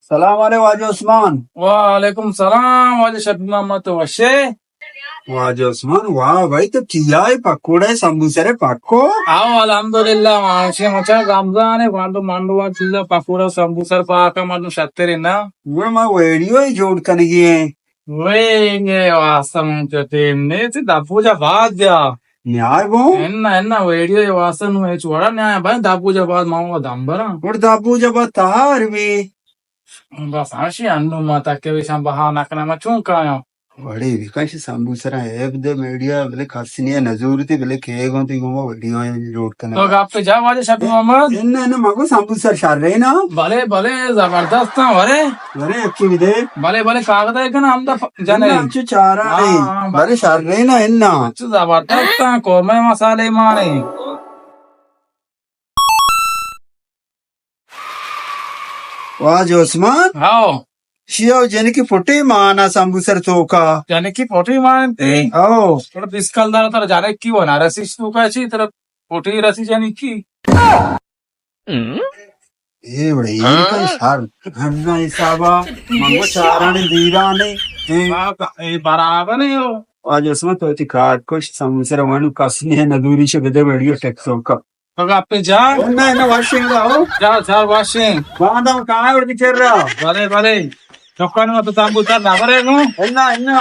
سلام علیکم واجہ عثمان۔ وعلیکم سلام واجہ شبیر محمد، تو وشے؟ واجہ عثمان، واہ بھائی، تو ٹیائے پکوڑے سمبوسرے پکو؟ آؤ، الحمدللہ، ماشے مچا رمضان ہے، وانڈو مانڈو وان چیزا پکوڑا سمبوسر پاکا مردم شترے نا۔ وہ ما ویڈیو ہی جوڑ کنگی ہیں۔ وے انگے واسطہ من چٹیم نے، تی دبو جا بعد جا۔ نیائے بو؟ انا، انا، ویڈیو واسطہ نو ہچ وڑا نیائے، بھائی دبو جا بعد ما دمبرا۔ اور دبو جا بعد تہار بھی۔ بس ہاشی انو ما تک ویشان بہا نہ کنا، ما چون کایاں۔ وڑے بکش سمبوسرا ایب دے میڈیا، بلے کس نی نزورتی، بلے کیگوں تی گوما ویڈیو جوڑ کنا۔ تو گپ جا واجہ شبیر محمد۔ انا، انا، مگو سمبوسر شر رہے نا۔ بلے، بلے، زبردست ہیں، ورے۔ ورے، اکی بھی دے۔ بلے، بلے، کاغذ ہے کنا ہم دا ف-، جنے۔ انا، انچو چارا ہاں، نہیں۔ ہاں، بلے شر رہے نا، انا۔ انچو زبردست ہیں، قورمہ مسالے مانے۔ واجہ عثمان؟ ہاؤ۔ شیو جنکی پٹی مانا سمبوسر توکا۔ جنکی پٹی مان تے؟ ہاؤ۔ تھوڑا بیس کلدار تر جنکی ونا رسیش توکا چی، تر پٹی رسی جنکی۔ اے بڑے، اے کئی شر۔ ہننا حسابا، منگو چارانی دیرانے۔ اے۔ اے برابر ہے ہو۔ واجہ عثمان تو تی کار کش سمبوسر وانو کس نے ندوری شو بدے ویڈیو ٹک توکا۔ تو گپے جا۔ نہ، نہ، واشنگ دا، ہو۔ جا، جا، واشنگ۔ باندا کہاں اڑ کے چر رہا؟ بلے، بلے۔ دکان میں تو تمبو تر نہ بھرے گو۔ انا، انا۔